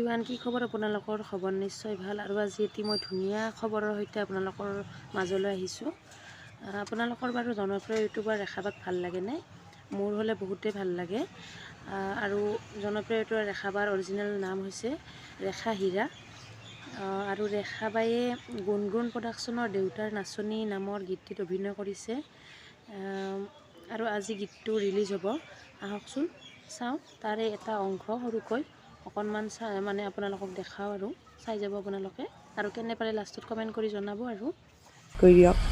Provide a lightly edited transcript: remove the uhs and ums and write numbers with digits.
Everyone, কি খবৰ আপোনালোকৰ? খবৰ নিশ্চয় ভাল। আৰু আজি এটি মই ধুনীয়া খবৰৰ সৈতে আপোনালোকৰ মাজলৈ আহিছোঁ। আপোনালোকৰ বাৰু জনপ্ৰিয় ইউটিউবাৰ ৰেখাবাক ভাল লাগেনে? মোৰ হ'লে বহুতেই ভাল লাগে। আৰু জনপ্ৰিয় ইউটিউবাৰ ৰেখাবাৰ অৰিজিনেল নাম হৈছে ৰেখা হীৰা। আৰু ৰেখাবায়ে গুণগুণ প্ৰডাকশ্যনৰ দেউতাৰ নাচনী নামৰ গীতটিত অভিনয় কৰিছে আৰু আজি গীতটো ৰিলিজ হ'ব। আহকচোন চাওঁ তাৰে এটা অংশ, সৰুকৈ অকণমান চাই মানে আপোনালোকক দেখাওঁ আৰু চাই যাব আপোনালোকে আৰু কেনে পালে লাষ্টত কমেণ্ট কৰি জনাব। আৰু কৰি দিয়ক।